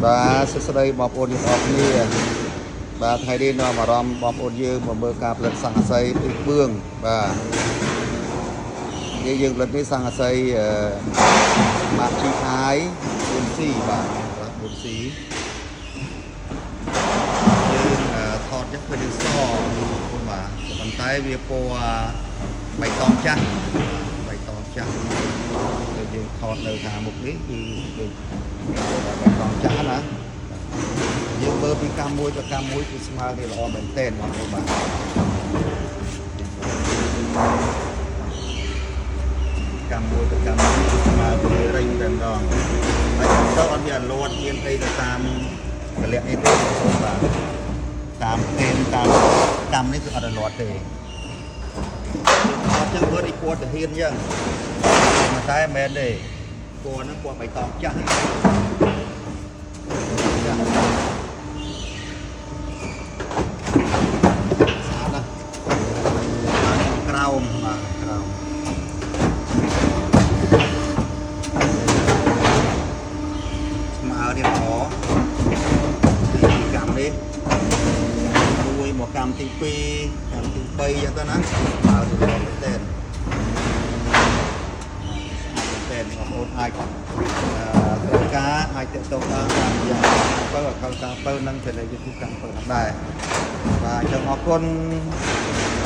បាទសួស្តីបងប្អូនទាំងអស់គ្នាបាទថ្ងៃនេះនាំអារម្មណ៍បងប្អូនយើងមកមើលការផលិតសង្កសីពីបឿងបាទនេះយើងផលិតនេះសង្កសីអឺម៉ាក GI 4C បាទ 4C យើងថតចឹងឃើញនឹងសបងប្អូនបាទប៉ុន្តែវាពណ៌បៃតងចាស់បៃតងចាស់ដែលយើងថតនៅខាងមុខនេះគឺដូចបៃតងចាស់ណាយើងមើលពីកម្មមួយទៅកម្មមួយគឺស្មើគ្នាល្អមែនទែនបងប្អូនបាទកម្មមួយទៅកម្មមួយគឺស្មើគ្នារិញតែម្ដងហើយទៅអត់មានអាលាត់មានអីទៅតាមកលៈអីទេបងប្អូនបាទតាមទេមតាមកម្មនេះគឺអត់អាលាត់ទេអត់ចឹងមើលអីពណ៌ទាហានចឹងប៉ុន្តែមិនមែនទេពណ៌ហ្នឹងពណ៌បៃតងចាស់ចាស់ស្អាតណាស់ក្រោមបាទក្រោមស្មើនេះល្អពីកម្មនេះមួយមកកម្មទី2កម្មទី3ចឹងទៅណាស្មើទៅល្អមែនទែនស្អាតមែនទែនបងប្អូនអាចត្រូវការអាចទាក់ទងបានតាមរយៈកម្មពៅអកលកម្មពៅនិង Channel YouTube កម្មពៅផងដែរបាទអញ្ចឹងអរគុណ។